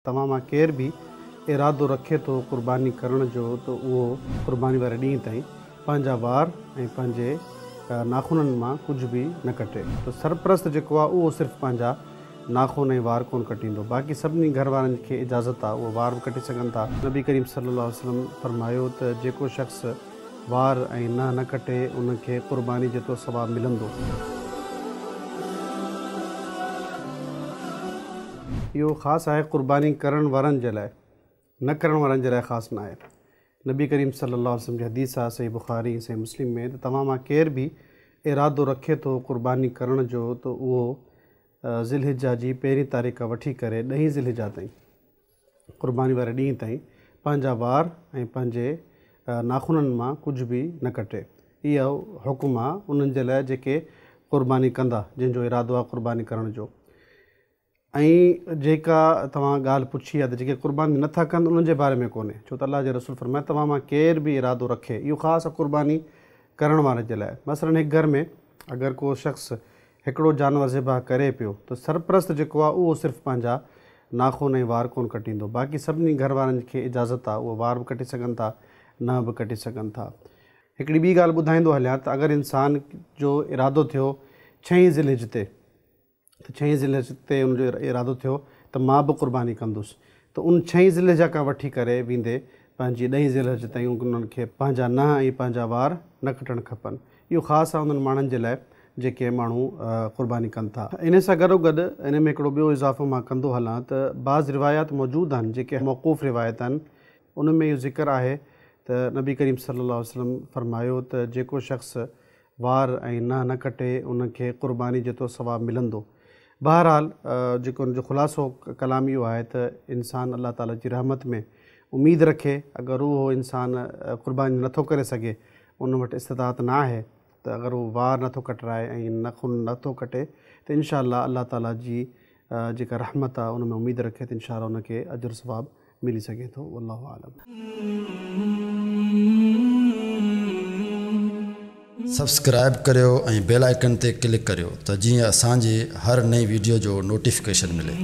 توهان مان ڪير به ارادو رکي ٿو قرباني ڪرڻ جو ته اهو قرباني واري ڏينهن تائين پنهنجا وار ۽ پنهنجي ناخنن مان ڪجهه به نه ڪٽي ته سرپرست جيڪو آهي اهو صرف پنهنجا ناخن ۽ وار ڪونه ڪٽيندو باقي سڀني گهر وارن کي اجازت آهي اهي وار به ڪٽي سگهن ٿا. نبي ڪريم صلي الله عليه وسلم فرمايو ته جيڪو شخص وار ۽ ننهن نه ڪٽي ان کي قرباني جيترو ثواب ملندو. اهو خاص آهي قرباني ڪرڻ وارن جي لاء، نه ڪرڻ وارن جي لاء خاص نه آهي. نبي ڪريم صلي الله عليه وسلم جي حديث آهي صحيح بخاري ۽ صحيح مسلم ۾ ته توهان مان ڪير به ارادو رکي ٿو قرباني ڪرڻ جو ته اهو ذي الحجه جي پهرين تاريخ کان وٺي ڪري ڏهين ذي الحجه تائين قرباني واري ڏينهن تائين پنهنجا وار ۽ پنهنجي ناخنن مان ڪجهه به نه ڪٽي. اهو حڪم آ انهن جي لاء جيڪي قرباني ڪندا، جن جو ارادو آ قرباني ڪرڻ جو. ۽ جيڪا توهان ڳالهه پڇي آ ته جيڪي قرباني نه ٿا ڪن انهن جي باري ۾ ڪونهي، ڇو ته الله جي رسول فرمايو توهان مان ڪير به ارادو رکي، اهو خاص آ قرباني ڪرڻ وارن جي لاء. مثلاً هڪ گهر ۾ اگر ڪو شخص هڪڙو جانور ذبح ڪري پيو ته سرپرست جيڪو آ اهو صرف پنهنجا ناخن ۽ وار ڪونه ڪٽيندو باقي سڀني گهر وارن کي اجازت آ اهي وار به ڪٽي سگهن ٿا ننهن به ڪٽي سگهن ٿا. هڪڙي ٻي ڳالهه ٻڌائيندو هليان ته اگر انسان جو ارادو ٿيو ڇهين ذي الحج تي ته ڇهين ذي الحج تي ان جو ارادو ٿيو ته مان به قرباني ڪندس ته ان ڇهين ذي الحجه کان وٺي ڪري ويندي پنهنجي ڏهين ذي الحج تائين انهن کي پنهنجا ننهن ۽ پنهنجا وار نه ڪٽڻ کپن. اهو خاص آهي انهن ماڻهن جي لاء جيڪي ماڻهو قرباني ڪن ٿا. انهي سان گڏوگڏ انهي ۾ هڪڙو ٻيو اضافو مان ڪندو هلان ته بعض روايات موجود آهن جيڪي موقوف روايت آهن ان ۾ اهو ذڪر آهي ته نبي ڪريم صلي الله عليه وسلم فرمايو ته جيڪو شخص وار ۽ ننهن نه ڪٽي ان کي قرباني جيترو ثواب ملندو. بهرحال جيڪو ان جو خلاصو ڪلام اهو آهي ته انسان الله تعالي جي رحمت ۾ اميد رکي اگر اهو انسان قرباني نه ٿو ڪري سگهي ان وٽ استطاعت نه آهي ته اگر هو وار نه ٿو ڪٽرائي ۽ ناخن نه ٿو ڪٽي ته انشاء الله الله تعالي جي جيڪا رحمت آهي ان ۾ اميد رکي ته انشاء الله ان کي اجر ثواب ملي سگهي ٿو والله اعلم. سبسڪرائيب ڪريو ۽ بيل آئيڪن تي ڪلڪ ڪريو ته جيئن اسان جي هر نئين ويڊيو جو نوٽيفڪيشن ملي.